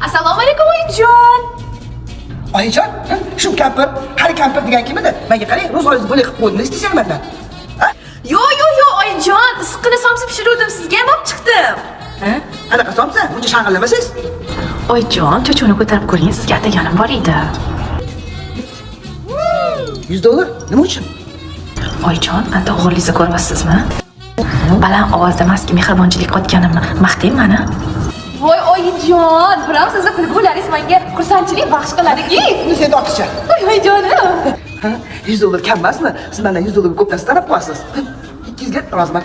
Assalomu alaykum, oyijon. Oyijon, shu kampir, hali kampir degan kim edi? Menga qarang, ro'zg'oringizni bo'lak qilib qo'ydim, istaysan mandan. Yo, yo, yo, oyijon, issiqqina somsa pishiruvdim, sizga ham olib chiqdim. Qanaqa somsa? Buncha shang'illamasangiz. Oyijon, cho'chuvni ko'tarib ko'ring, sizga ataganim bor edi. $100 nima uchun? Oyijon, anta o'g'lingizni ko'ryapsizmi? Baland ovozda maski mehribonchilik qotganimni maqtang mani. Voy oyijon, biram sizni kulgularingiz menga xursandchilik baxsh qiladiki. Uni sen ortiqcha. Voy oyijonim. Ha, $100 kam emasmi? Siz mendan $100 ko'p narsa talab qilyapsiz. 200 ga roziman.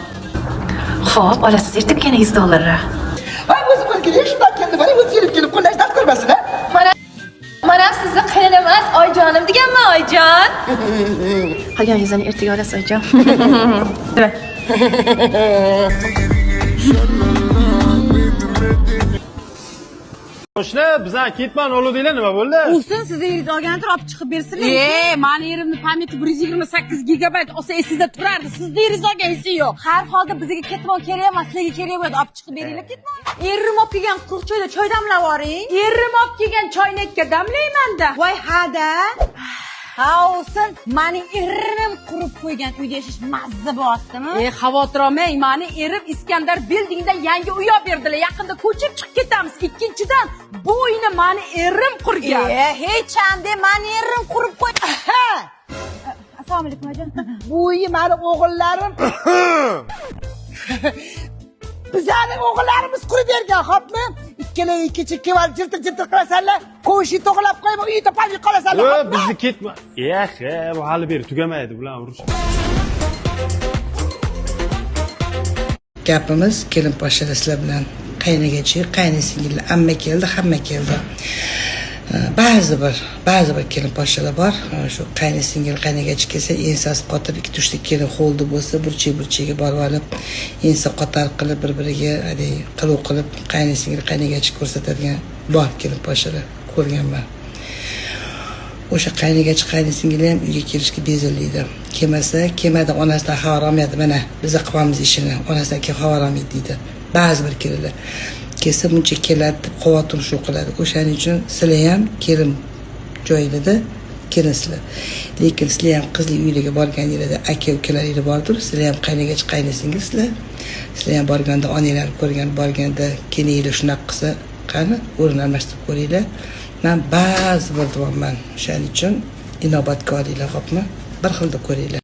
Xo'p, olasiz ertaga yana $100. Voy, o'zi bir keling, shundan keldi, mana o'zi kelib kelib qo'llash dard ko'rmasin, ha? Mana sizni qaynona emas, oyijonim deganman, oyijon. Qolgan yuzini ertaga olasiz, oyijon. Qo'shni, bizdan ketman oluvdinglar, nima bo'ldi? Bo'lsin, sizni eringiz olgandir, olib chiqib bersinlar. Mani erimni pamyati 128 gigabayt olsa esingizda turardi. Sizni eringiz olgan esi yo'q. Har holda bizga ketmon kerak emas, sizlarga kerak bo'ladi, olib chiqib beringlar ketmon. Erim olib kelgan quruq choyda choy damlab yuboring. Erim olib kelgan choynakka damlaymanda. Voy hada. Ha, olsin, mani erim qurib qo'ygan uyda yashash mazza bo'lyaptimi? Xavotir olmang, mani erim Iskandar Buildingda yangi uy olib berdilar. Yaqinda ko'chib chiqib ketamiz. Ikkinchidan, bu uyni mani erim qurgan. Hech hamda mani erim qurib qo'y. Assalomu alaykum, oyijon. Bu uyni mani o'g'illarim bizani o'g'illarimiz qurib bergan, xo'pmi? Ikkala ikkinchi keval jirtir jirtir qilasanlar, qo'shni to'g'ilab qo'yma, uyi topolmay qolasanlar. Yo, bizni ketma. Eh, bu hali beri tugamaydi bular urush. Gapimiz kelin poshshalar sizlar bilan qaynagachi, qaynisingillar, amma keldi, hamma keldi. Ba'zi bir kelin poshshalar bor, shu qaynisingil, qaynagachi kelsa ensasi qotib, ikki tushta kelin holda bo'lsa, burchak burchagiga borib olib, ensa qotar qilib bir-biriga haligi qiluv qilib qaynisingil, qaynagachi ko'rsatadigan bor kelin poshshalar ko'rganman. O'sha qaynagachi, qaynisingil ham uyga kelishga bezillaydi. Kelmasa, kelmadi, onasidan xabar olmaydi, mana biz qilyapmiz ishini, onasidan kelib xabar olmaydi deydi. Ba'zi bir kelinlar kelsa buncha keladi deb xavotir shu qiladi. O'shaning uchun sizlar ham kelin joyida kelinsizlar. Lekin sizlar ham qizli uylarga borganinglarda aka ukalaringiz bordir, sizlar ham qaynagachi, qaynisingilsizlar. Sizlar ham borganda onanglarni ko'rgan borganda kelininglar shunaqa qilsa, qani o'rin almashtirib ko'ringlar. Men ba'zi bir deyapman. O'shaning uchun inobatga olinglar, xo'pmi? Bir xilda ko'ringlar.